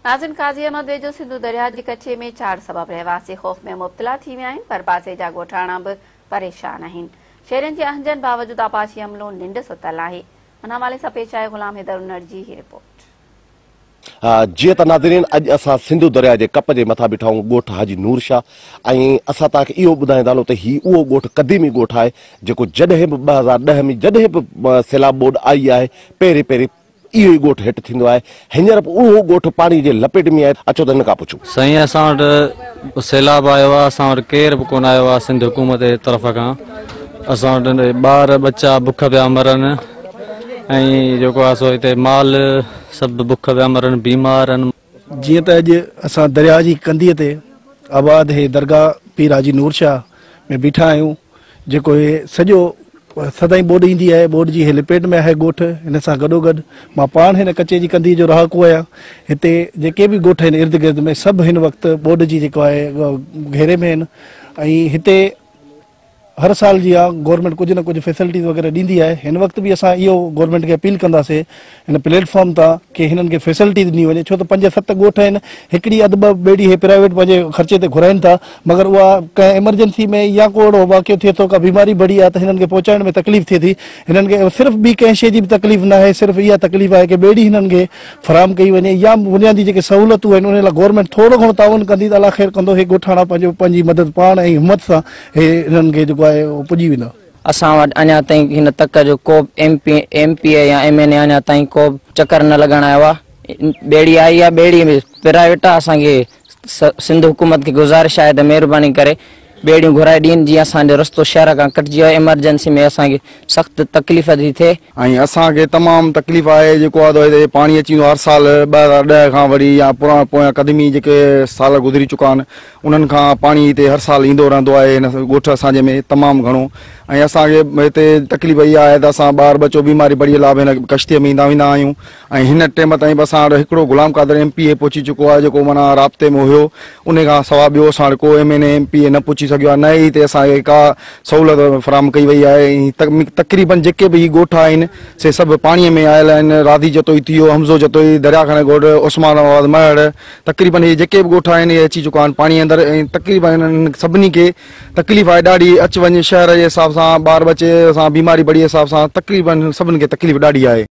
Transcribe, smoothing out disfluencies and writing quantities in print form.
ناظرين قاضي احمد ويجهو سنڌو درياهه جي ڪچي ۾ چاڙهه سبب رهواسي خوف ۾ مبتلا ٿي ويا آهن ڀرپاسي جا ڳوٺاڻا به پريشان آهن شهرين جي اهنجن باوجود آبپاشي عملو ننڊ ستل آهي ان حوالي سان پيش آهي غلام حيدر انڙ جي هي رپورٽ. جيئن ته ناظرين اڄ اسان سنڌو درياهه جي ڪپ جي مٿان بيٺا آهيون ڳوٺ حاجي نور شاهه ۽ اسان توهان کي اهو ٻڌائيندا هلون ته هي اهو ڳوٺ قديمي ڳوٺ آهي جيڪو جڏهن به 2010 ۾ جڏهن به سيلاب ٻوڏ آئي آهي پهرين پهرين اهو ئي ڳوٺ هيٺ ٿيندو آهي. هينئر به اهو ڳوٺ پاڻي جي لپيٽ ۾ آهي. اچو ته هن کان پڇون. سائين اسان وٽ سيلاب آيو آ اسان وٽ ڪير به ڪونه آيو آ سنڌ حڪومت جي طرف کان اسان وٽ ٻار ٻچا بک پيا مرن ۽ جيڪو آ سو هتي مال سڀ بک پيا مرن بيمار آهن. جيئن ته اڄ اسان درياهه جي ڪنڌيء تي آباد هي درگاهه پير حاجي نور شاهه ۾ بيٺا آهيون جيڪو هي سڄو سدائين ٻوڏ ايندي آهي ٻوڏ جي هي لپيٽ ۾ آهي ڳوٺ هن سان گڏو گڏ مان پاڻ هن ڪچي جي ڪنڌي جو رهاڪو آهيان هتي جيڪي به ڳوٺ آهن ارد گرد ۾ سڀ هن وقت ٻوڏ جي جيڪو آهي گهيري ۾ آهن ۽ هتي هر سال جيان گورنمينٽ ڪجهه نه ڪجهه فيسلٽيز وغيره ڏيندي آهي هن وقت به اسان اهو گورنمينٽ کي اپيل ڪنداسين هن پليٽ فارم تان ڪي هنن کي فيسلٽي ڏني وڃي ڇو ته پنج ست ڳوٺ آهن هڪڙي اڌ ٻه ٻيڙي هي پرائيويٽ پنهنجي خرچي تي گهرائين ٿا مگر اها ڪنهن ايمرجنسي ۾ يا ڪو اهڙو واقعو ٿئي ٿو ڪا بيماري بڙي آهي ته هنن کي پهچائڻ ۾ تڪليف ٿئي ٿي هنن کي صرف ٻي ڪنهن شيء جي به تڪليف ناهي صرف اها تڪليف آهي ڪي ٻيڙي هنن کي فراهم ڪئي وڃي يا بنيادي جيڪي سهولتون آهن انهن لاء گورنمينٽ ٿورو گهڻو تعاون ڪندي ته الله خير ڪندو هي ڳوٺاڻا پنهنجو پنهنجي مدد پاڻ ۽ همت سان هي انهن کي جيڪو آهي اهو پڄي ويندا. اسان وٽ اڃا تائين هن تڪ جو ڪو به ايم پي ايم پي اي يا ايم اين اي اڃا تائين ڪو به چڪر نه لڳائڻ آيو آهي ٻيڙي آئي آهي ٻيڙي به پرائيويٽ آهي اسان کي سنڌ حڪومت کي گذارش آهي ته مهرباني ڪري ٻيڙيون گهرائي ڏين جيئن اسان جو رستو شهر کان ڪٽجي ويو ايمرجنسي ۾ اسان کي سخت تڪليف ٿي ٿئي. ۽ اسان کي تمام تڪليف آهي جيڪو آ هتي پاڻي اچي ويندو آهي هر سال 2010 کان وري يا پراڻا پويان قديمي جيڪي سال گذري چڪا آهن انهن کان پاڻي هتي هر سال ايندو رهندو آهي هن ڳوٺ اسان جي ۾ تمام گهڻو ۽ اسان کي هتي تڪليف اها آهي ته اسان ٻار ٻچو بيماري پڙي لاء به هن ڪشتي ۾ ايندا ويندا آهيون ۽ هن ٽيم تائين به اسان وٽ هڪڙو غلام قادر ايم پي اي پهچي چڪو آهي جيڪو معنيٰ رابطي ۾ هيو انهي کان سوا ٻيو اسان وٽ ڪو ايم اين اي ايم پي اي نه پهچي سگهيو آهي نه ئي هتي اسان کي ڪا سهولت فراهم ڪئي وئي آهي ۽ تقريبن جيڪي به هي ڳوٺ آهن سي سڀ پاڻي ۾ آيل آهن راضي جتوئي ٿي ويو حمزو جتوئي دريا خان ڳوٺ عثمان آباد مهڙ تقريبن هي جيڪي به ڳوٺ آهن اهي اچي چڪا آهن پاڻي اندر ۽ تقريبن انهن سڀني کي تڪليف آهي ڏاڍي اچ وڃ شهر جي حساب سان ٻار ٻچي سان بيماري بڙي حساب سان تقريبن سڀني کي تڪليف ڏاڍي آهي.